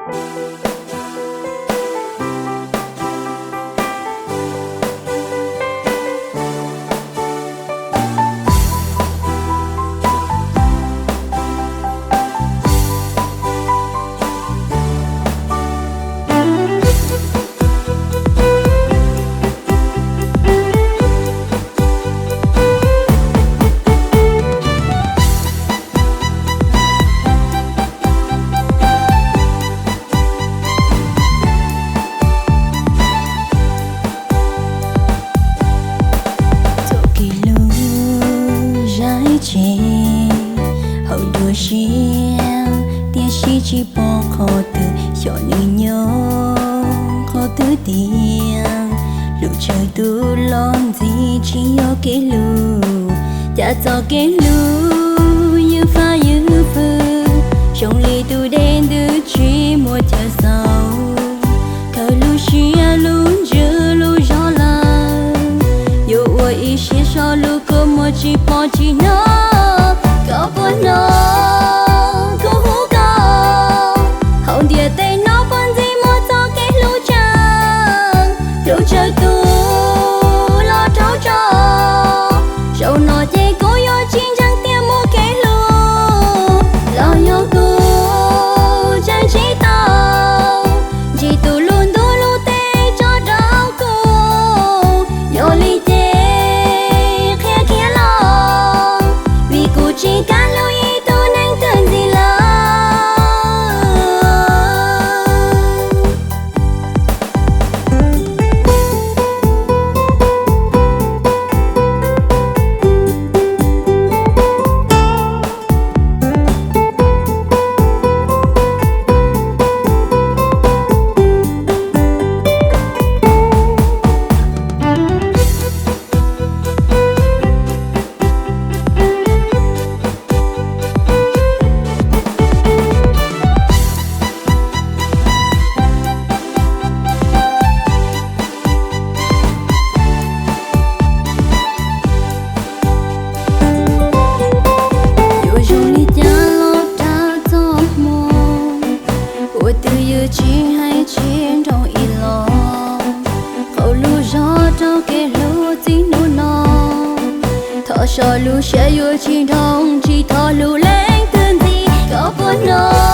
Txoj kev hlub zaib tse hauv dua siab, tiam sis tsis pom qhov twg xyov nws nyob qhov twg tiag. Lub tsawg tus los ntxim tsis yog kev hlub, cas txoj kev hlub ywj fab ywj fwj zoo li tus dej ntws tsis muaj chaw xaus. Khaws lub siab lub ntsws lub zog lawm, yuav ua ib siab so lub kua muag tsis pom tsis hnov. Koj puas hnov kuv hu koj? Hauv ntiaj teb no puag ntxim muaj txoj kev hlub tseem hlub tsawg tus los rau tso. Zaum no ces kuv yuav tsis ntseeg tias muaj kev hlub, los yog kuv tseem tsis tau ntsib tus lub ntuj lub teb tso rau kuv. Yog li ces qhia kiag los, vim kuv tsis kam hlub ib tug neeg twg ntxiv lawm. Yuav zoo li cas los rau txoj hmoo, ua twj ywm tsis hais tsis nroo ib los. Qaug lub zog rau kev hlub txij hnub no, thov so lub siab yuav tsis nroo, tsis thov hlub leej twg ntxiv. Koj puas hnov